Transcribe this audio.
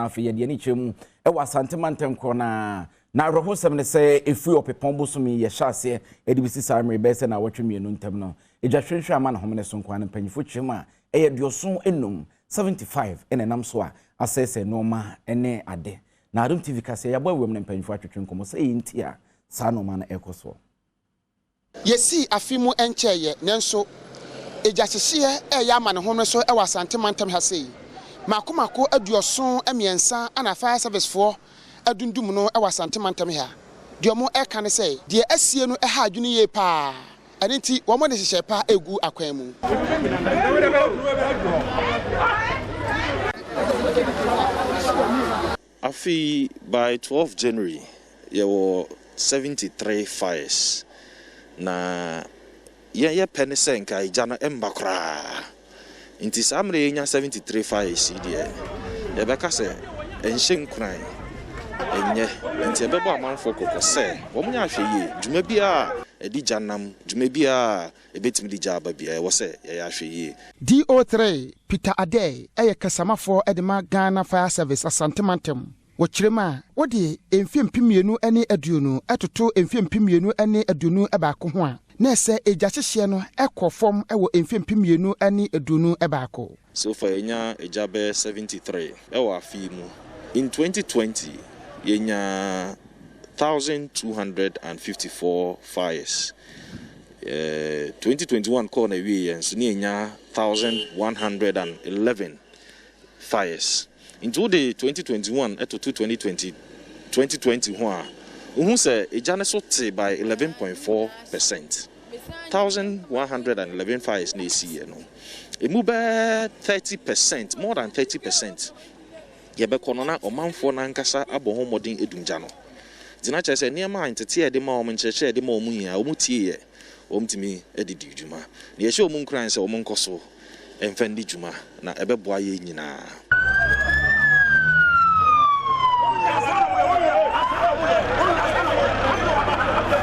Afei yɛde ani kyerɛ mu wɔ Asante mantam korɔ no ara. Na awerɛhosɛm ne sɛ ɛfiri Ɔpepɔn bosome yi yɛhyɛ aseɛ de bɛsi saa mmerɛ yi bɛyɛ sɛ nnawɔtwe mmienu ntam no, egya hwehwɛ ama ne homene so nko ara no mpanyinfoɔ kyerɛ mu a ɛyɛ 75, 75 na ɛnam so a asɛesɛe nnoɔma ne ade. Na Adom TV kaseɛ yɛabɔ awuram ne mpanyinfoɔ atwetwe nkɔmmɔ sɛ ɛyɛ nti a saa nnoɔma no ɛrekɔ soɔ. Yɛsii afe mu nkyɛeɛ, nanso egyahyehyeɛ reyɛ ama ne home so wɔ Asante mantam ha sei. Mako mako 73 na Fire Service foɔ adundum no wɔ Asante mantam ha. Deɛ wɔn reka ne sɛ, deɛ asie no ha adwene yie pa ara, ɛno nti wɔn de nhyehyɛe pa regu akwan mu. Afei by 12 January yɛwɔ 73 fires na yɛn yɛ pɛ ne sɛ nka egya no mma koraa nti saa mmerɛ yɛnya 73 fires yi deɛ yɛbɛka sɛ ɛnhyɛ nkuran ɛnyɛ nti yɛbɛbɔ amanfoɔ kɔkɔ sɛ wɔn nyɛ ahwɛyie dwuma biara a ɛde gya nam dwuma biara a ɛbɛtumi de gya aba biara ɛwɔ sɛ yɛyɛ ahwɛyie. DO3 Peter Adei yɛ kasamafoɔ de ma Ghana Fire Service Asante Mantam. Wɔ kyerɛ mu a, wode mfeɛ 2020 toto mfeɛ 2021 ho a, na ɛsɛ egya hyehyeɛ no kɔ fam wɔ mfeɛ 2021. So far yɛanya egya bɛyɛ 73 wɔ afe yi mu. In 2020 yɛnyaa 1,254 fires. 2021 kɔɔ n'awieeɛ nso ne yɛnya 1,111 fires. Nti wode 2021 toto 2020 2020 ho a, wohu sɛ egya no so te by 11.4 percent. 1,111 fires na ɛsiiɛ no, ɛmu bɛyɛ 30 percent, more than 30 percent yɛbɛkɔ no na ɔmanfoɔ no ankasa abɔ ho mmɔden adum gya no. Nti na kyerɛ sɛ nneɛma a nteteɛ a yɛde ma wɔn, nkyerɛkyerɛ a yɛde ma wɔn nyinaa, wɔtieeɛ, wɔtumi de dii dwuma. Na yɛhyɛ wɔn nkuran sɛ wɔnkɔ so mfa nni dwuma, na ɛbɛboa yɛn nyinaa.